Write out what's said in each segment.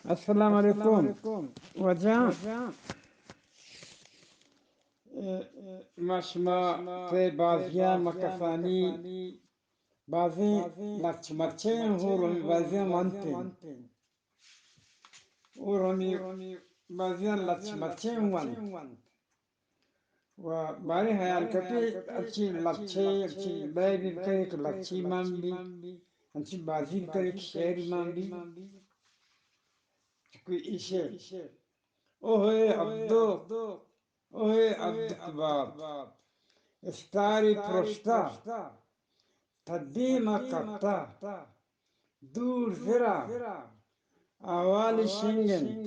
السلام علیکم۔ واجہ، ما شما تئی بازیاں، ما کسانی بازیں لچ مرچیں ہور ہمے بازیاں ونت انت۔ ہور ہمے بازیاں لچ مرچیں ونت۔ و باریں حیال کپی، ہرچی لچے، ہرچی لیبی بکنے کہ لچی مان بی، ہرچی بازی بکنے کہ شعری مان بی۔ چکو ایشے۔ اوہے عبدو، اوہے عبدک بات، استاری پرشتہ، تدیم ء کپتہ، دور زرا، احوال شنگ انت،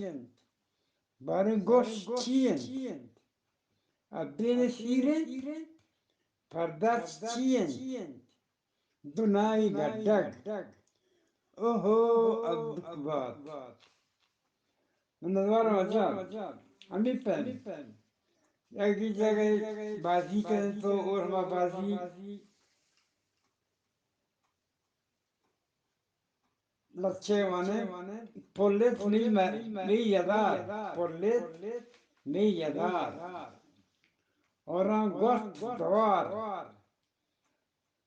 باریں گوش چی انت؟ ابین سیر انت، پرداچ چی انت؟ دنائی گڈگ۔ اوہو، ابک بات۔ من نزوراں واجہ، ہمے پیم۔ یک دی جگہ بازی کنن تو اور ہما بازی لچے وانے، پلت نی م-، نی یدار، پلت نی یدار۔ اوراں گوشت دوار۔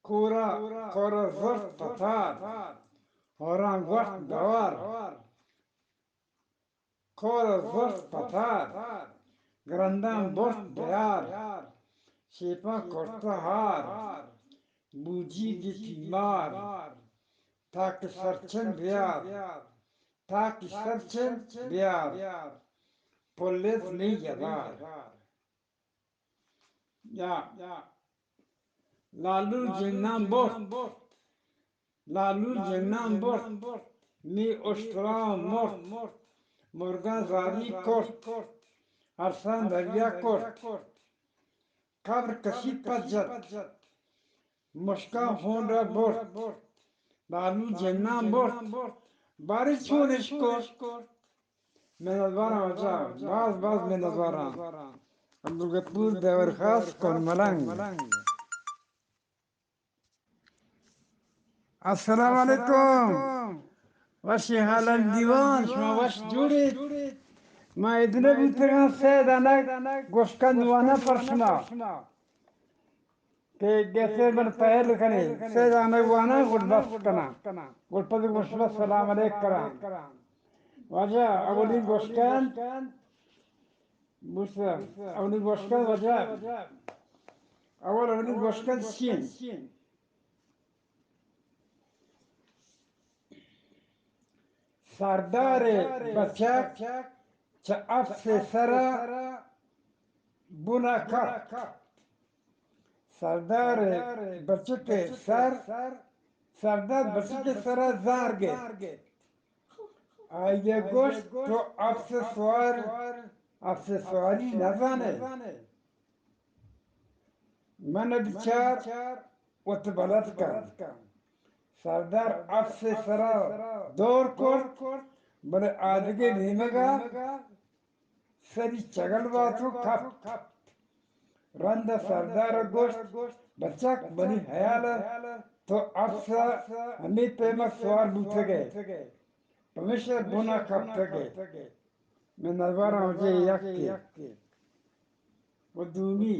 کورا، کورا زرت پتار، ہوراں گوشت دوار۔ کورا زرت پتار، گرنداں برت بیار، شیپاں کرتہ ہار، بوجی گی تیمار، تاکہ سرچن بیار، تاکہ سرچن بیار، پلت نی یدار۔ یا لالو جناں برت، لالو جناں برت، می اشترا مرت، مرگاں زاری کرت، ارساں دریا کرت، قبر کسی پچ جت، مشکاں ہونڈا برت، لالو جناں برت، باریں چون اش کرت۔ منتواراں واجہ، باز باز منتواراں۔ عبدالغفور دیور خاص کن ملنگ۔ السلام علیکم۔ وشی حال دیوان، شما وش جوڑیت؟ ما ادنے بوتگاں سید انک گوشکند وانا پر شما۔ کہ گیسے من پہل کنی، سید انک وانا گل بس کنا۔ گل پد گوشت السلام علیک کران۔ واجہ اولی گوشکند، بوشت اولی گوشکند واجہ۔ اول اولی گوشکند چین۔ سردار بچک چہ اپس سرا بنا کپت۔ سردار بچک سر، سردار بچک سرا زار گپت۔ آئی ء گوشت، تو اپس سوار، اپس سواری نزانے؟ من بچار وت بلد کن۔ سردار اپس سرا دور کرت، بلے آدگہ نیمگا سری چگل بات و کپت۔ رند سردار گوشت، بچک، منی حیال تو اپس ہمے پیما سوار بوتگے، پمیشا بنا کپتگے۔ من نزوراں وجہ یکے و دومی۔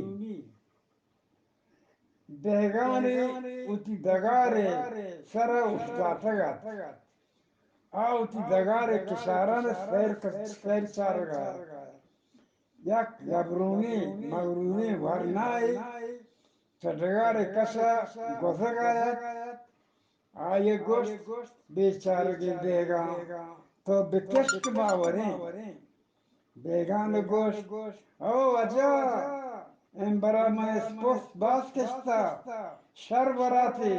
دہگانے وتی دگارے سرا اوشتاتگ ات۔ آ وتی دگارے کشاران سیر ک-، سیر چارگا ات۔ یک گبرونیں مغروریں ورنائے چہ ڈگارے کشا گوزگا ات۔ آئی ء گوشت، بیچارگیں دہگان، تو بکش کہ ما وریں۔ دہگان ء گوشت، او واجہ، امبرا من اسپست باز کشتا، شر براتی،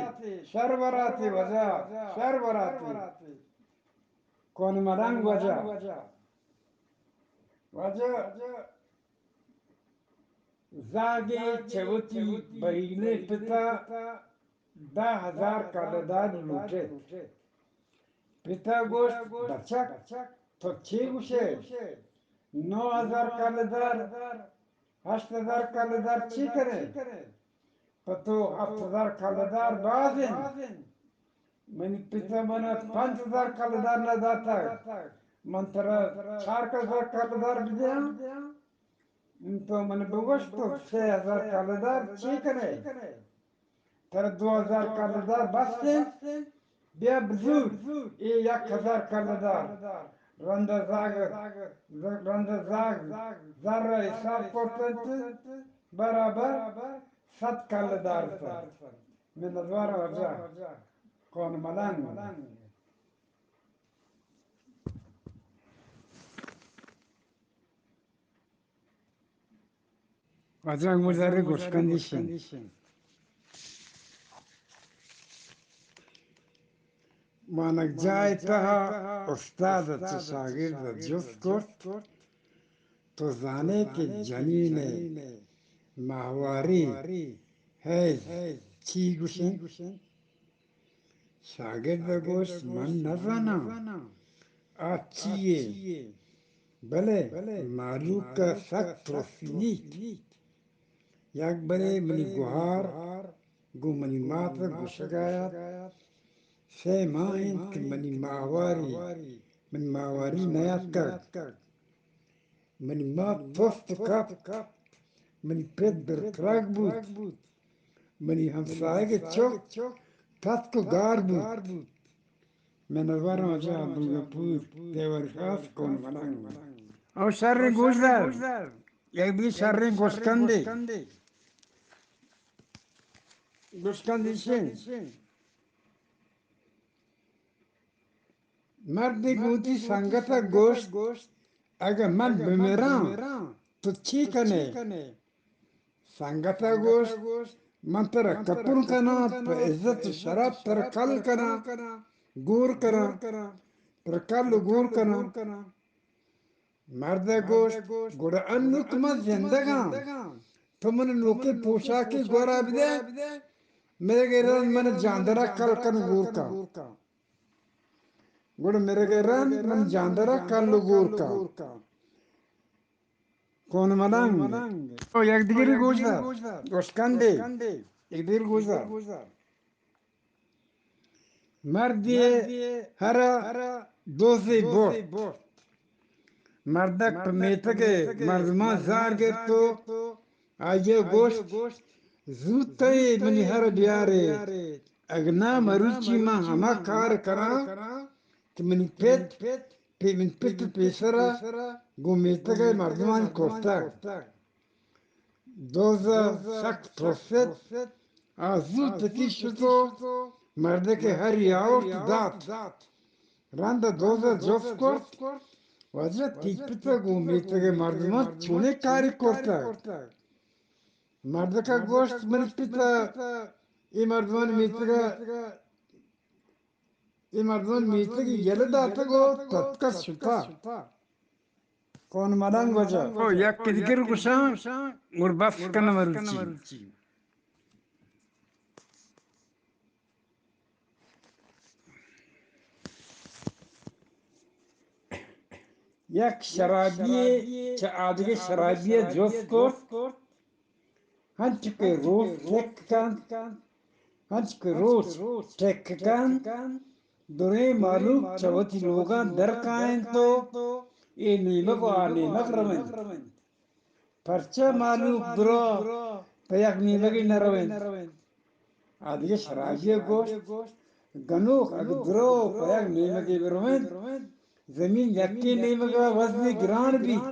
شر براتی واجہ، شر براتی۔ کون ملنگ واجہ۔ واجہ، زاگے چہ وتی بہیلیں پتا دہ ہزار کلدار لوٹت۔ پتا گوشت، بچک، تو چے گوشے؟ نو ہزار کلدار، ہشت ہزار کلدار چی کرے؟ پہ تو ہفت ہزار کلدار باز انت۔ منی پت ء من ء پنچ ہزار کلدار نہ داتگ۔ من ترا چار ہزار کلدار بدیاں، تو من بگوش تو سئے ہزار کلدار چی کنئے؟ ترا دو ہزار کلدار بس انت، بیا بزور اے یک ہزار کلدار۔ رند ءَ زاگ، رند ءَ زاگ زر ءَ حساب کرت انت، برابر صد کلدار ات۔ منتوار واجہ، کون ملنگ۔ واجہ گوزر گوشکندی شین۔ وانگجاہ ءِ تہا استاد ءَ چہ شاگرد ءَ جست کرت، تو زانے کہ جنین ءِ ماہواری، حیض، چی گوشنت؟ شاگرد ءَ گوشت، من نہ زاناں آ چی یے، بلے مہلوک ءَ سک ترسینیت۔ یک برے منی گہار گوں منی مات ءَ گوشگ ءَ ات، سئے ماہ انت کہ منی ماہواری، منی ماہواری نیاتکگ۔ منی مات تست کپت، منی پت برترگ بوت، منی ہمساہگ ءِ چک تتک ءُ گار بوت۔ منتوار واجہ عبدالغفور، تیوار خاص کون ملنگ۔ او شریں گوشدار، یک دگہ شریں گوشکندے۔ گوشکندی شین۔ مردے گوں وتی سنگت ءَ گوشت، اگاں من بمراں، تو چی کنئے؟ سنگت ءَ گوشت، من ترا کپن کناں، پہ عزت ءُ شرپ ترا کل کناں، گور کناں، ترا کل ءُ گور کناں۔ مرد ءَ گوشت، گڑا انوں کہ من زندگ آں، تو من نوکیں پوشاکے گورا بدئے، مرگ ءَ رند من جاندر ءَ کل کن گور کن۔ گڑا مرگ ءَ رند من جاندر ءَ کل ءُ گور کن۔ کون ملنگ۔ او یک دگری گوش دار۔ گوشکندے۔ یک دگری گوش دار۔ مردے ہر ءَ دوزے برت۔ مردک پہ میتگ ءِ مردماں زار گپت ءُ آئی ءَ گوشت، زوت تئی منی ہر ءَ بیارے، اگاں ناں مروچی من ہما کار کناں کہ منی پت، پہ منی پت ءِ پیسر ءَ گوں میتگ ءِ مردمانی کرتگ۔ دوز ءَ سک ترست، آ زوت وتی شت ءُ مردک ءِ ہری آورت دات۔ رند ءَ دوز ءَ جست کرت، واجہ تئی پت ءَ گوں میتگ ءِ مردماں چونیں کارے کرتگ؟ مردک ءَ گوشت، منی پت ءَ اے مردمانی میتگ ءَ اے مردمانی میتگ ءَ یلہ داتگ ءُ تتکگ شتگ۔ کون ملنگ واجہ۔ او یک دگر گوشاں، گڑا بس کن مروچی۔ یک شرابی چہ آدگہ شرابی ءَ جست کرت، ہنچو کہ روچ ٹک کنت، ہنچو کہ روچ ٹک کنت، دریں مہلوک چہ وتی لوگاں در کاینت ءُ اے نیمگ ءُ آ نیمگ رونت۔ پرچا مہلوک درو پہ یک نیمگے نہ رونت؟ آدگہ شرابی ءَ گوشت، گنوک اگہ درو پہ یک نیمگے برونت، زمین یکیں نیمگ ءَ وزنے گران بیت۔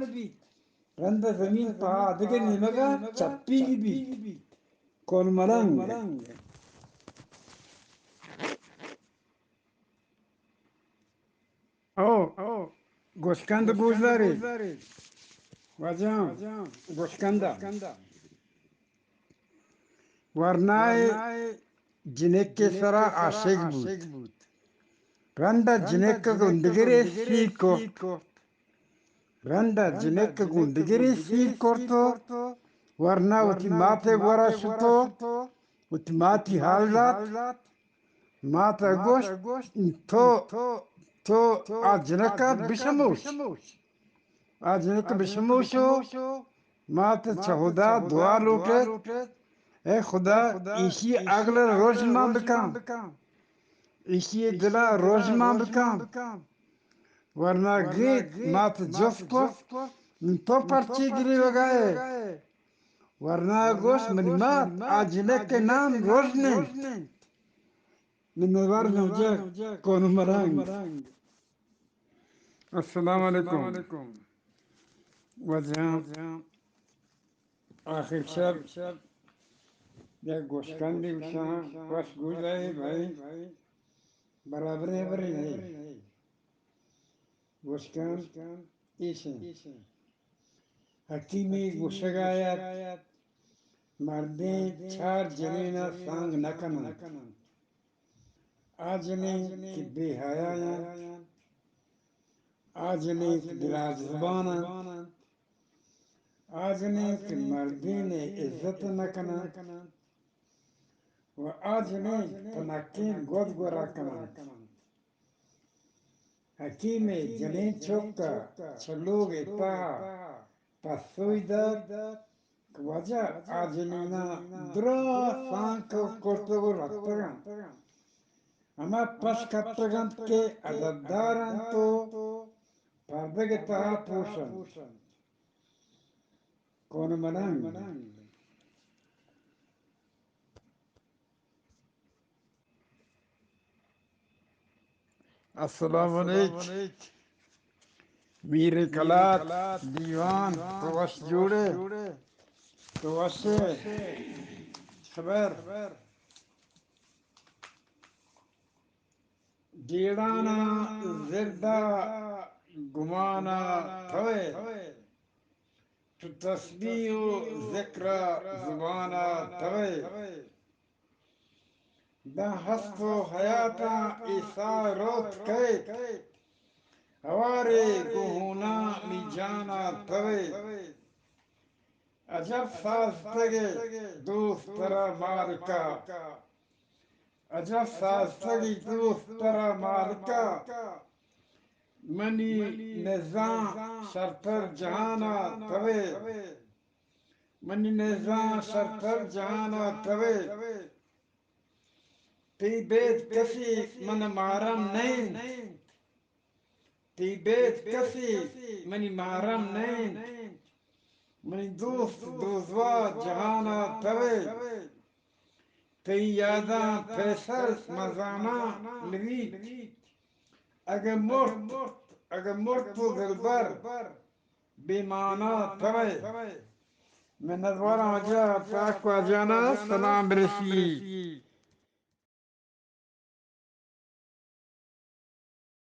رند ءَ زمین پہ آدگہ نیمگ ءَ چپی بیت۔ کون ملنگ۔ او، گوشکند گوش دارے۔ واجہ، گوشکند۔ ورنائے جنک ءِ سرا عاشق بوت۔ رند ءَ جنک ءَ گوں دگرے سیر کرت۔ رند ءَ جنک ءَ گوں دگرے سیر کرت ءُ ورنا وتی مات ءِ گورا شت ءُ وتی ماتی حال دات۔ مات ءَ گوشت، تو، تو آ جنک ءَ بشموش۔ آ جنک ءَ بشموش ءُ مات ءَ چہ خدا دعا لوٹ ایت، اے خدا، ایشی ءِ عقل ءَ روژن مان بکن، ایشی ءِ دل ءَ روژن مان بکن۔ ورنا گیت مات جست کو، من تو پرچی گریوگائے؟ ورنا گوشت منی مات، آ جنک نام روژن انت۔ من ورنا جا کون مرنگ۔ السلام علیکم۔ واجہاں، آخر شب یک گوشکندی گوشاں، وش گوش دئے بھائی، برابریں ہبرے نہ۔ گوشکند ایش انت۔ حکیمی گوشگ ءَ ات، مردین چار جنین ءَ سانگ نہ کننت۔ آ جنین کہ بے حیا انت، آ جنین کہ دراج زبان انت، آ جنین کہ مردین ءِ عزت نہ کننت و آ جنین تنکین گد گورا کننت۔ حکیم ءِ جنین چک ءَ چہ لوگ ءِ تہا پسوئی دات کہ واجہ، آ جنیناں دراہ سانگ کرتگ و رپتگ انت، ہما پش کپتگ انت کہ عزتدار انت و پردگ ءِ تہا پروش انت۔ کون ملنگ۔ السلام علیک۔ میر کلات، دیوان، تو وش جوڑے؟ تو وش ئے؟ خبر؟ جیڑانا زردا گمانا توئے، تو تسبیح و ذکر ءِ زبان ءَ توئے۔ داں ہست و حیاتاں اے ساہ روت کئیت، ہوارے گوں ہوناں نی جان ءَ توئے۔ عجب سازتگ ئے دوست ترا مارکا، عجب سازتگ ئے دوست ترا مارکا۔ منی نزاں شرتر جہان ءَ توئے، منی نزاں شرتر جہان ءَ توئے۔ تئی بید کسی من مارم نہ انت، تئی بید کسی منی مارم نہ انت۔ منی دوست دوزواہ جہان ءَ توئے۔ تئی یاداں فیصل مزاناں نویت۔ اگہ مرت، اگہ مرت و دلبر بے مانا توئے۔ منتواراں واجہ، پاک واجہانا سلام برسی۔